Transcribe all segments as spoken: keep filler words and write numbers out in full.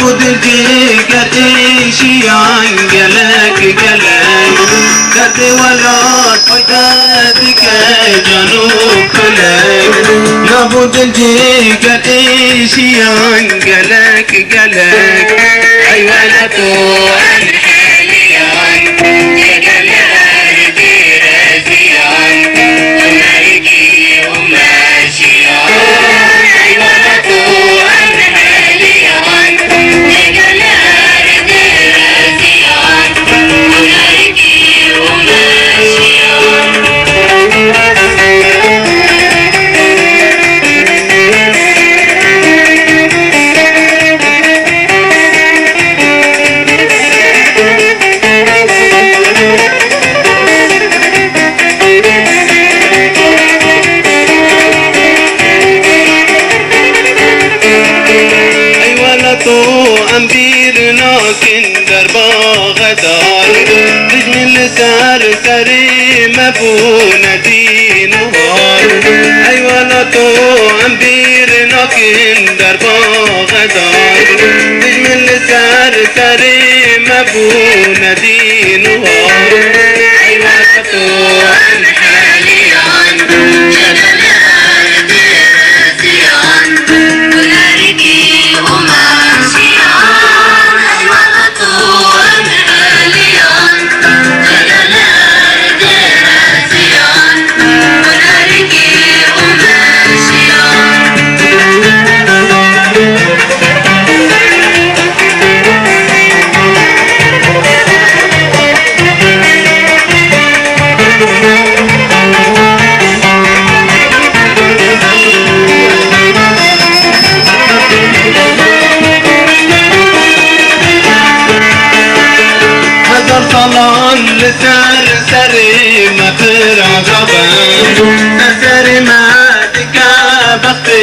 Dilcî ger êşiyan gelek gelek, derdê welat fayde dike can û kulek. Nabû dilcî ger êşiyan gelek gelek. Ey welat û em heliyan, jêger li erdê reziyan, û mergî û me Ey welato, em bîr nakin derba xedar, dijmin li ser serê me bûne dîn û har. Ey welato, em bîr nakin derba xedar, dijmin li ser serê me bûne dîn û har. Ey welato, em heliyan, jêger li erdê reziyan, û mergî û me şiyan. Ey welato, em heliyan, jêger li erdê reziyan, û mergî û me şiyan. Hezar salan li ser serê me pir azab e, ser serê me dike bextê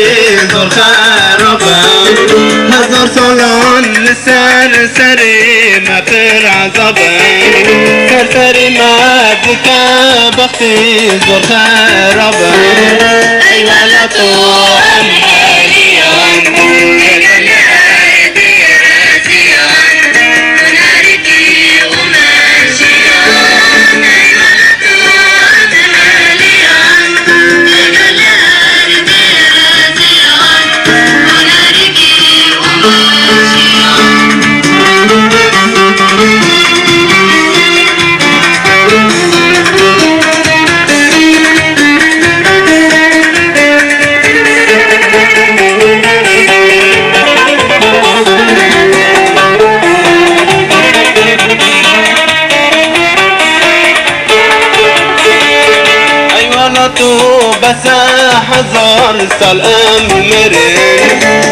zor xerab e. Hezar salan li ser serê me pir azab e, ser serê me dike bextê zor xerab e. Ey welato, em heliyan, jêger li erdê reziyan, û mergî û me şiyan. Ey welato, em heliyan, jêger li erdê reziyan, û mergî û me şiyan. Ey welato, bes e hezar sal em mirin,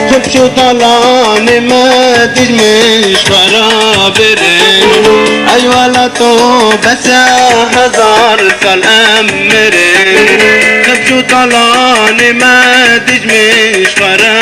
xifş û talanê me dijmin ji xwe re birin. Ey welato, bes e hezar sal em mirin, xifş û talanê me dijmin ji xwe re